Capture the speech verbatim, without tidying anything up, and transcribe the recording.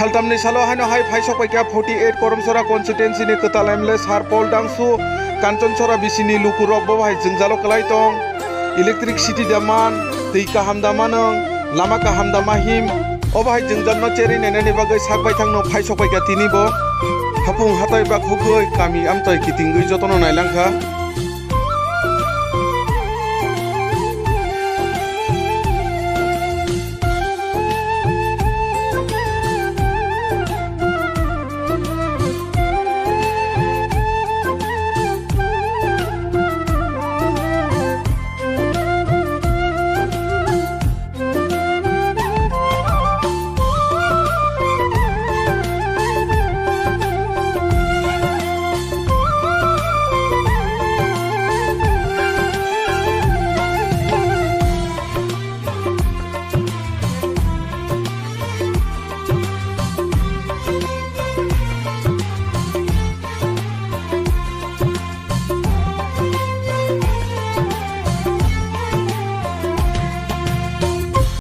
Saltamni salo haino hai phaisok paikha forty eight Koromsora constituency ni kwtal M L A Sir Paul Dangsu, Kanchonsora bisini lukurok bo hai jwngjalo kwlai tong. Electricity da man, twi kaham da manwng, lama kaham da mahim. Obo hai jwngjalno cherwi nainani bagwi sak baithangno phaisok paikha tini bo. Hapung hatai bakhugwi kami amtwi kitingwi jotono nailangkha.